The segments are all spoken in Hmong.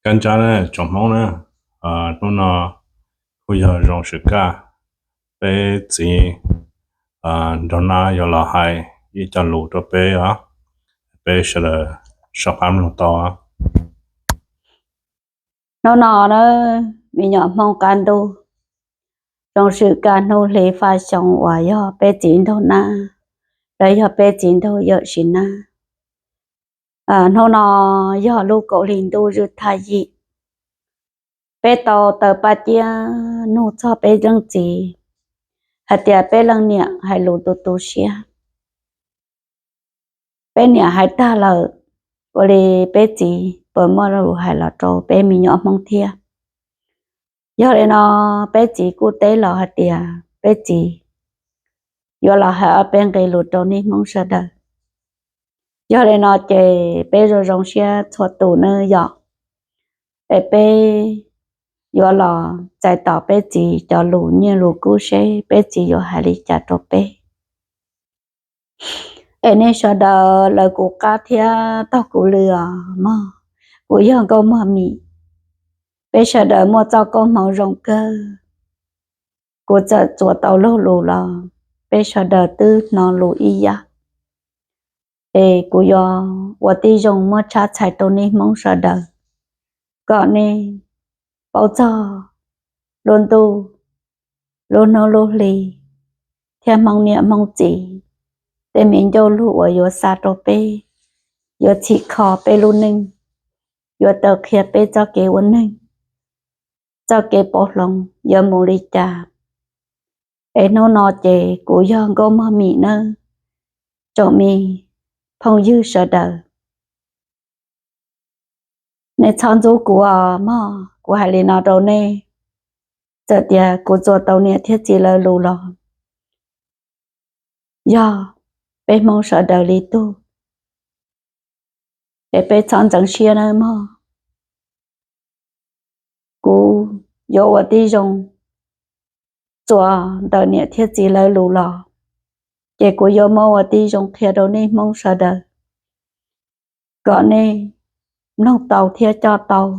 Kab ntsab tsoom Hmoob na, hnub no kuj yog zoo swm kaj, peb txiv nraug nab yuav los hais ib co lus rau peb os, peb sawv daws soj qab mloog tau. Hnub no na, me nyuam Hmoob qab ntuj, zoo swm kaj hnub hli faj xyoo uas yog peb txiv nraug nab, los yog peb txiv nraug yawm sis nab. Hnub no yog lub kaum hli ntuj zwj thaj yim, peb tau taws paj ciab nug txog peb leej txiv hais tias peb leej niam hais lus tu tu siab. Peb niam hais tag lawm, ua li peb txiv puas muaj lus hais los rau peb me nyuam Hmoob thiab? Yog li no, peb txiv kuj teb los hais tias peb txiv yuav los hais ob peb nqe lus rau nej Hmoob sawv daws. Yog li no ces peb zoo zoo siab txhua tus nawb yom, es peb yuav los txais tos peb txiv cov lus nyiaj lus kub seb peb txiv yuav hais li cas rau peb. Es nej sawv daws lawv kuv qab thiab taug kuv lw os mog. Kuv yog Nkauj Muag Mim, peb sawv daws muaj txoj koob hmoov zoo kawg. Kuv txawm txuas tau luag lus los peb sawv daws twb hnov lus ib yam. Es kuv yuav ua tib zoo muab tshab txhais rau nej Hmoob sawv daws kom nej paub txog lub ntuj, lub hnub lub hli, thiab Hmoob niam Hmoob txiv tej me ncauj lug uas yuav xa rau peb, yuav txhim kho peb lub neej, yuav taw qhia peb txoj kev ua neeg, txoj kev pauv hloov yuav mus li cas. Es hnub no ces kuv yog Nkauj Muag Mim nawb, tsoom me phooj ywg sawv daws, nej txhob ntxub kuv os mog. Kuv hais li no rau nej, txawm tias kuv txuas tau niam thiab txiv lawv lus los yog peb Hmoob sawv daws li tug, es peb txhob ntxeev siab nawb mog. Kuv yuav ua tib zoo txuas ntawm niam thiab txiv lawv lus los, ces kuv yuav muab ua tib zoo qhia rau nej Hmoob sawv daws kom nej mloog tau thiab coj tau.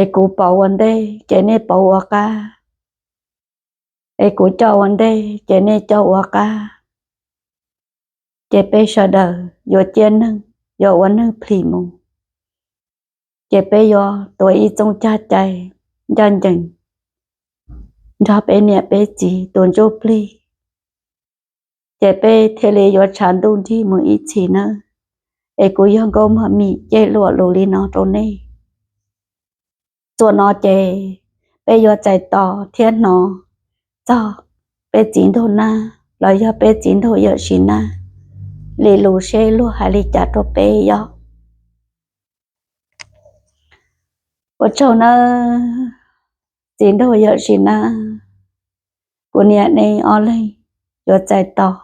Es kuv pauv ua ntej ces nej pauv ua qab, es kuv coj ua ntej ces nej coj ua qab, ces peb sawv daws yuav ciaj neeg, yuav ua neeg plhis mus, ces peb yuav tuav ib txooj cag cai ncaj ncees nrog peb niam peb txiv tus ntsuj plig, ces peb thiaj li yuav tshav ntuj nrig mus ib txhis nawb. Es kuv yog Nkauj Muag Mim cej luam lus li no rau nej. Txuas no ces peb yuav txais tos thiab hnov txog peb txiv nraug nab los yog peb txiv nraug yawm sis nab li lus seb luag hais li cas rau peb yom. Ua tsaug nawb txiv nraug yawm sis nab, kuv niam nej ob leeg yuav txais tos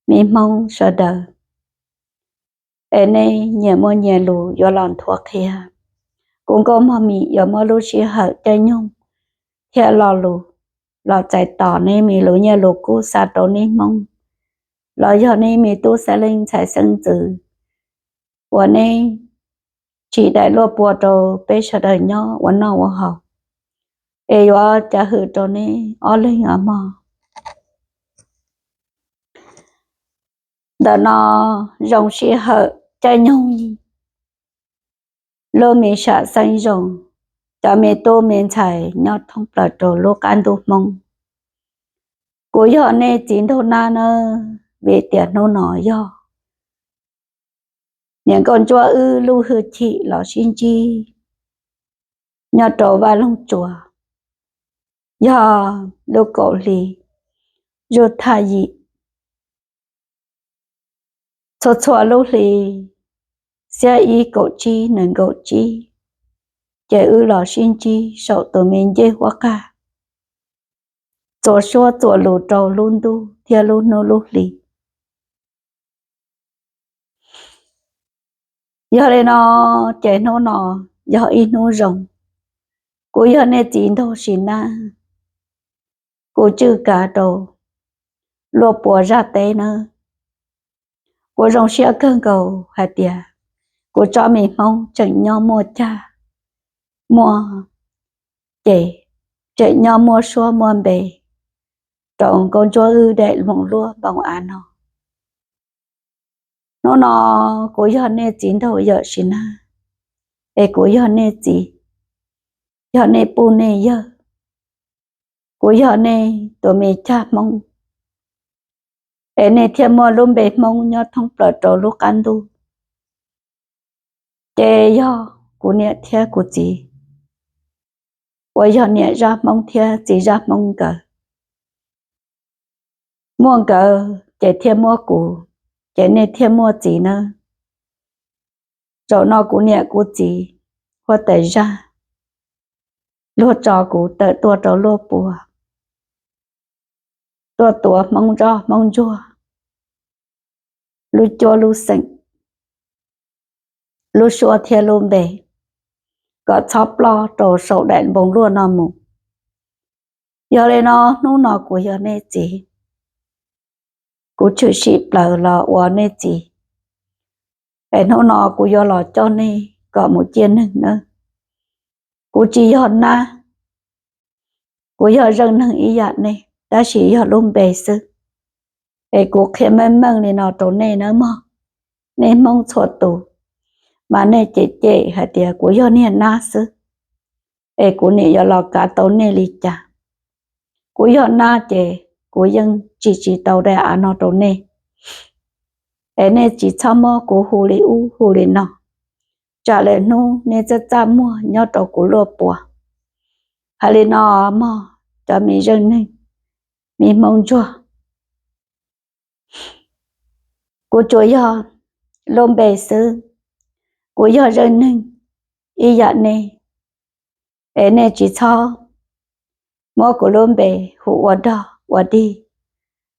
me Hmoob sawv daws, es nej nyias muaj nyias lus yuav los nthuav qhia. Kuv Nkauj Muag Mim yuav muab lub sij hawm caij nyoog thiab lo lus los txais tos nej me lus nyiaj lus kub xa rau nej Hmoob, los yog nej me tub xeeb leej ntxhais xeeb ntxwv uas nej tsim daim luaj puas rau peb sawv daws nyob ua noj ua haus, es yuav cav hwm rau nej ob leeg os mog. Ntawm no zoo sij hawm caij nyoog lub me sam xeeb zoo, cov me tub me ntxhais nyob thoob plaws rau lub qab ntuj Hmoob. Kuv yog nej txiv nraug nab nawb, vim tias hnub no yog niam nkauj ntsuab wb lub hwj chim los sib ntsib nyob rau Vaj Loog Tsuas, yog lub kaum hli zuj thaj yim. Txhua txhua lub hli, xiab ib kaum tsib nees nkaum tsib, ces wb los sib ntsib saum tus me ncej huab qag, txuas suab txuas lus rau lub ntuj thiab lub hnub lub hli. Yog li no, ces hnub no yog ib hnub zoo. Kuv yog nej txiv nraug sis nab, kuv tswj kav rau luaj puas zaj teb nawb. Kuv zoo siab kawg nkaus hais tias Kuv tsob me Hmoob tseem nyob muaj cag muaj ces, tseem nyob muaj suab muaj npe rau nkauj ntsuab wb daim npoo luaj npoo av no. Hnub no kuv yog nej txiv nraug yawm Sis Nag, es kuv yog nej txiv, yog nej puj nej yawg, kuv yog nej tus me cag Hmoob, es nej thiaj muaj lub npe Hmoob nyob thoob plaws rau lub qab ntuj. Ces yog kuv niam thiab kuv txiv, uas yog niam zaj Hmoob thiab txiv zaj Hmoob nkawd. Muaj nkawd ces thiaj muaj kuv, ces nej thiaj muaj txiv nawb. Zaum no kuv niam kuv txiv huab tais zaj luag tso kuv tawm tuaj rau luaj puas, tuaj tuav Hmoob zoj Hmoob ntsuag, lub cuab lub xeem, lub suab thiab lub npe, kom txhob ploj rau saum daim npoo luaj no mus. Yog li no hnub no kuv yog nej txiv, kuv tshwm sim plaws los ua nej txiv, es hnub no kuv yuav los coj nej kom mus ciaj neeg nawb. Kuv tsis yog nab, kuv yog zeej neeg ib yam nej, tab sis yog lub npe xwb. Es kuv qhia meej meej li no rau nej nawb mog, nej Hmoob txhua tus, mas nej cem cem hais tias kuv yog niag nab xwb, es kuv nim yuav los kav tau nej li cas? Kuv yog nab ces kuv yeej tsim tsis tau daim av no rau nej, es nej tsis txhob muab kuv hu li ub hu li no, tsam lawm hnub nej txaj txaj muag nyob rau kuv luaj puas. Hais li no mog cov me zeej neeg, me Hmoob ntsuag, kuv tsuas yog lub npe xwb, kuv yog zeej neeg ib yam nej, es nej tsis txhob muab kuv lub npe hu ua dog ua dig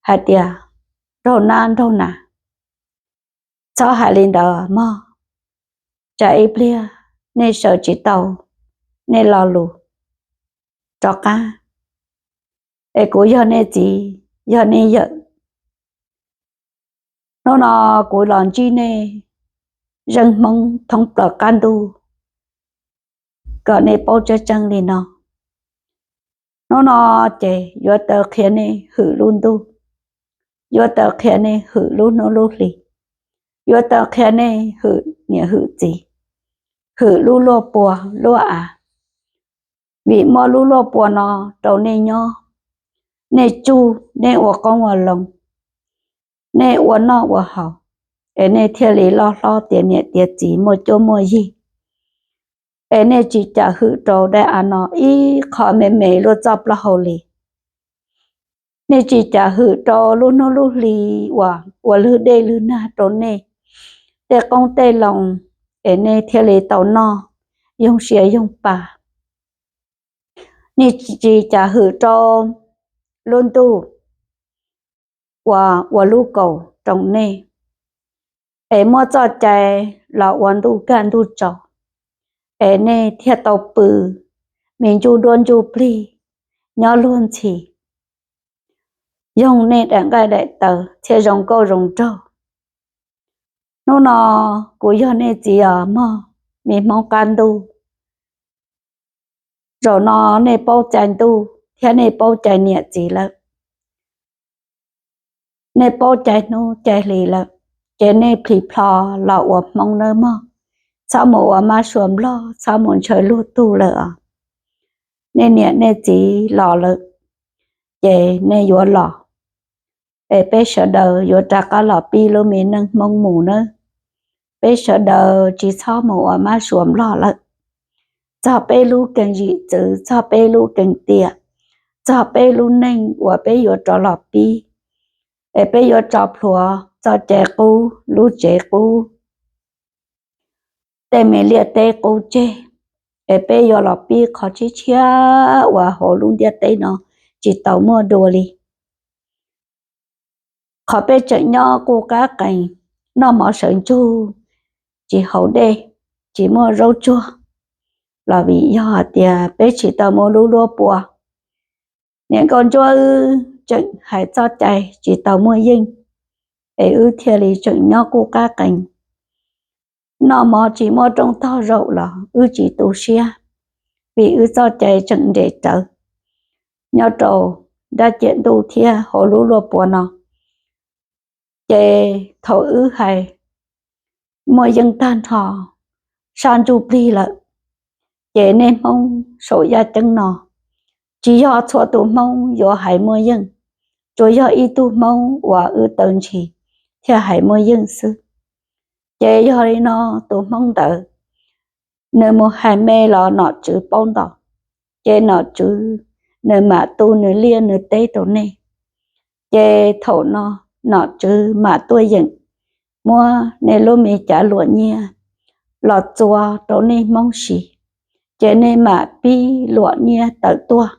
hais tias nraug nab nraug nas. Txhob hais li ntawd mog, tsam ib pliag nej sawv tsis tau nej lo lus rov qab. Es kuv yog nej txiv, yog nej yawm. Hnub no kuv los ntsib nej zeej Hmoob thoob plaws qab ntuj kom nej paub tseeb tseeb li no. Hnub no ces yuav tau qhia nej hwm lub ntuj, yuav tau qhia nej hwm lub hnub lub hli, yuav tau qhia nej hwm niam hwm txiv, hwm lub luaj puas luaj av. Vim muaj lub luaj puas no rau nej nyob, nej tsuj, nej ua qoob ua loo, nej ua noj ua haus, es nej thiaj li loj hlob tiav niam tiav txiv muaj cuab muaj yig. Es nej tsis kam hwm rau daim av no ib qho me me luaj txoj plaub hau li. Nej tsis kam hwm rau lub hnub lub hli uas ua lwg dej lwg nag rau nej tej qoob tej loo, es nej thiaj li tau noj yoog siav yoog pa. Nej tsis kam hwm rau lub ntuj uas ua lub kaus rau nej, es muab txoj cai los ua ntuj kaj ntuj tsaus, es nej thiaj tau pw me ntsuj duab ntsuj plig nyob luag ntxhi, yoog nej daim nqaij daim taws thiaj zoo nkauj zoo nraug. Hnub no kuv yog nej txiv os mog, me Hmoob qab ntuj. Zaum no nej paub cai ntuj thiab nej paub cai niam txiv lawm, nej paub cai hnub cai hli lawm, ces nej plis plho los ua Hmoob nawb mog. Txhob mus ua mab sua nplog, txhob mus ntshaw luag tug lawm os. Nej niam nej txiv los lawm, ces nej yuav los, es peb sawv daws yuav rov qab los pib lub me neej Hmoob mus nawb. Peb sawv daws tsis txhob mus ua mab sua nplog lawm. Txog peb lub keeb yim txwv, txog peb lub keeb tiam, txog peb lub neej uas peb yuav rov los pib, es peb yuav tso plhuav txoj cai qub lub tsev qub, tej me liaj teb qub tseg, es peb yuav los pib qhov tshiab tshiab uas hauv lub ntiaj teb no tsis tau muaj dua li. Qhov peb tseem nyob quj qab qees, noj mov sawv ntsug, tsis haus dej, tsis muaj zaub tsuag, los vim yog hais tias peb tsis tau muaj lub luab pua. Niam nkauj ntsuab wb tseem hais txoj cai tsis tau muaj yeej, es wb thiaj li tseem nyob quj qab qees. noj mov tsis muaj rooj tog zaum los wb tsis tu siab, vim wb txoj cai tseem nres rawv nyob rau dab ciam ntuj thiab hauv lub luaj puas no. Ces thaum wb hais muaj yeej tag nrho sab ntsuj plig lawm, ces nej Hmoob saum yaj ceeb no tsis yog txhua tus Hmoob yuav hais muaj yeej, tsuas yog ib tug Hmoob uas wb taw ntshis thiaj hais muaj yeej xwb. Ces yog li no tus Hmoob ntawd nws mus hais me los nom tswv paub ntau, ces nom tswv nws mam tu nws liaj nws teb rau nej. Ces thaum no nom tswv mam tuaj yeem muab nej lub me cav luam nyiaj los txua rau nej Hmoob siv, ces nej mam pib luam nyiaj tawm tuaj,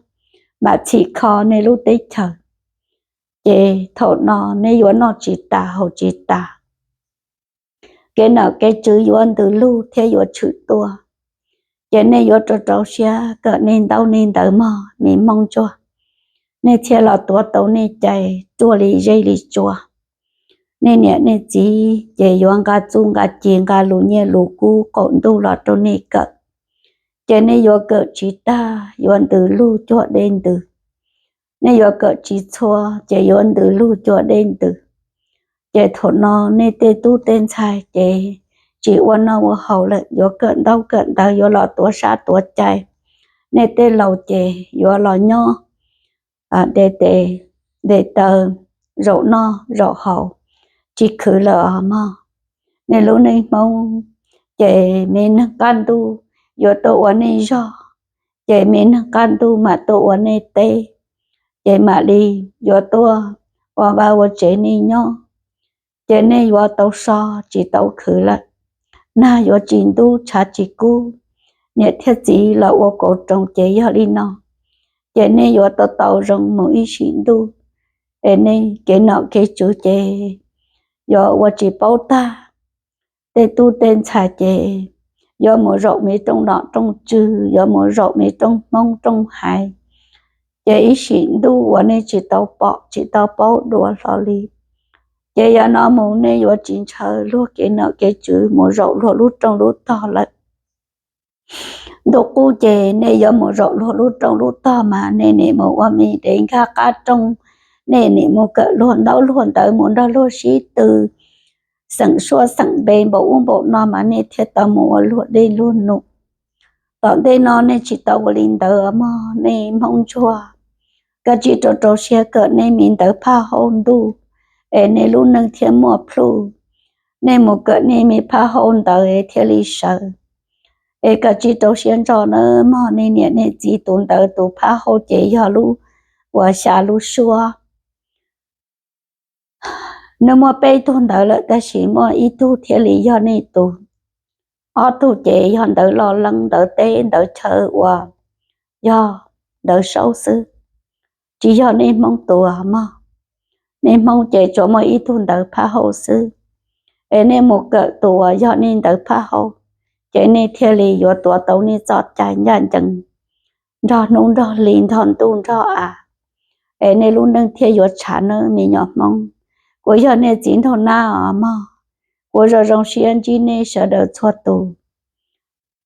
mam txhim kho nej lub teb chaws. Ces thaum no nej yuav noj tsis tas haus tsis tas, kev nom kev tswv yuav ntws lug thiab yuav tshwm tuaj. Ces nej yuav rau rau siab kawm nej ntaub nej ntawv mog me Hmoob ntsuag, nej thiaj los tuav tau nej cai ruaj li zej li tsua. Nej niam nej txiv ces yuav nqa txuj nqa ci nqa lus nyiaj lus kub qaum ntuj los rau nej kawm. Ces nej yuav kawm tsis tag yuav ntws lug cuag dej ntws, nej yuav kawm tsis txhua ces yuav ntws lug cuag dej ntws. Ces thaum no nej tej tub tej ntxhais ces tsis ua noj ua haus lawm, yuav kawm ntaub kawm ntawv yuav los tuav sab tuav cai. Nej tej laus ces yuav los nyob de tes de taw zaum noj zaum haus tsis khwv lawm os mog. Nej lub neej Hmoob ces me neeg qab ntuj yuav tuaj ua nej zog, ces me neeg qab ntuj mam tuaj ua nej teb, ces mam li yuav tuaj ua vaj ua tsev nej nyob. Ces nej yuav tau so tsis tau khwv lawm, nag yuav tsis ntub tshav tsis kub, niam thiab txiv los ua kauv roos ces yog li no. Ces nej yuav tau tau zoo mus ib sim ntuj, es nej kev nom kev tswv ces yuav ua tsis paub tag. Tej tub tej ntxhais ces yuav mus zaum me rooj nom rooj tswv, yuav mus zaum me rooj Hmoob rooj haiv, ces ib sim ntuj uas nej tsis tau pom tsis tau paub dua hlo li. Ces yog no mus nej yuav tsis ntshaw luag kev nom kev tswv mus zaum luag lub rooj lub tog lawm. Ntuj qub ces nej yuav mus zaum luag lub rooj lub tog mas nej nim mus ua me dev nkag qab rooj, nej nim mus kawm luag ntaub luag ntawv mus nrog luag sib tw, xeem suab xeem npe npaum ub npaum no mas nej thiaj tau mus ua luag dej luag num. Tom ntej no nej tsis tau ua li ntawd mog nej Hmoob ntsuag. Kav tsij rau rau siab kawm nej me ntawv phaj hauj ntuj, es nej lub neej thiaj muaj plhuj. Nej mus kawm nej me phaj hauj ntawv es thiaj li sawv. Es kav tsij rau siab ntso nawb mog nej niam nej txiv, tus ntawv tus phaj hauj ces yog lub uas xya lub suab. Nws muaj peb tug ntawv lawm tab sis muaj ib tug thiaj li yog nej tus. Ob tug ces yog ntawv loj leeb ntawv teb ntawv chaw uas yog ntawv saub xwb, tsis yog nej Hmoob tus mog. Nej Hmoob ces tsuas muaj ib tug ntawv phaj hauj xwb. Es nej mus kawm tus uas yog nej ntawv phaj hauj, ces nej thiaj li yuav tuav tau nej txoj cai ncaj ncees nrog hnub nrog hli nrog ntuj nrog av, es nej lub neej thiaj yuav tshav nawb me nyuam Hmoob. Kuv yog nej txiv nraug nab os mog. Kuv zoo zoo siab ntsib nej sawv daws txhua tus.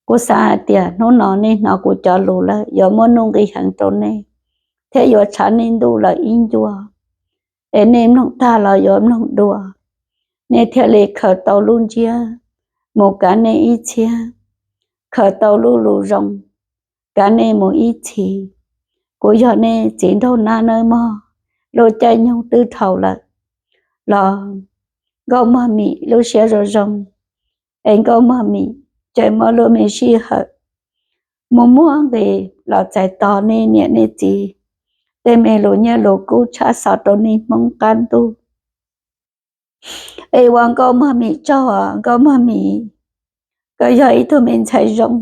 Kuv xav hais tias hnub no nej hnov kuv cov lus lawm yuav muaj nuj nqis heev rau nej, thiab yuav tshav nej ntuj lawm ib ncua. Es nej mloog tag los yuav mloog dua, nej thiaj li khaws tau lub ntsiab mus kav nej ib txhiab, khaws tau lub lus zoo kav nej mus ib txhis. Kuv yog nej txiv nraug nab nawb mog. Lub caij nyoog twb dhau lawm los Nkauj Mog Mim lub siab zoo zoo, es Nkauj Mog Mim tseem muaj lub me sij hawm mus muaj nqis los txais tos nej niam nej txiv tej me lus nyiaj lus kub tshaj xov rau nej Hmoob qab ntuj. Es ua Nkauj Mog Mim tsaug, Nkauj Mog Mim, koj yog ib tug me ntxhais zoo.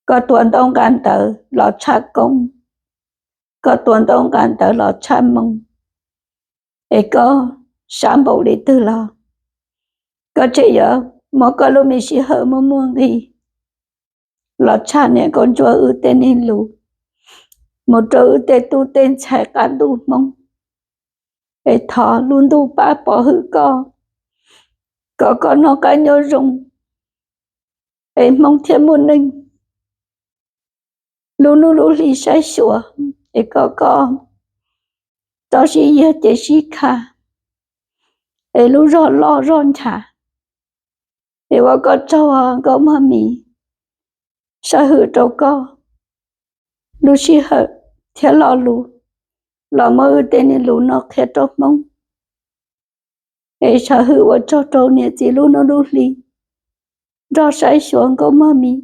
Koj tua ntaub nqa ntawv los tshaj koob, koj tua ntaub nqa ntawv los tshaj moo, es koj sab npaum li twg los koj tseem yuav muab koj lub me sij hawm muaj muaj nqis los tshaj niam nkauj ntsuab wb tej neeg lus mus rau wb tej tub tej ntxhais qab ntuj Hmoob. Es thov lub ntuj pab pov hwm koj, kom koj noj qab nyob zoo, es Hmoob thiaj muaj neej lub hnub lub hli saib xyuas, es kom koj tau sib yog ces sib kha, es lub zog loj zog nchav. Es ua koj tsaug Nkauj Mog Mis, saib hwm rau koj lub sij hawm thiab lo lus los muab wb tej niag lus no qhia rau Hmoob. Es saib hwm ua tsaug rau niam txiv lub hnub lub hli nrog saib xyuas Nkauj Mog Mis,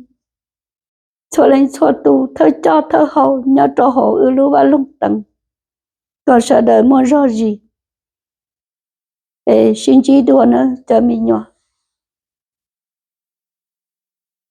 txhua leej txhua tus thawj coj thawj hau nyob rau hauv wb lub vaj loog teev, kom sawv daws muaj zog zis. Es sib ntsib dua na cov me nyuam.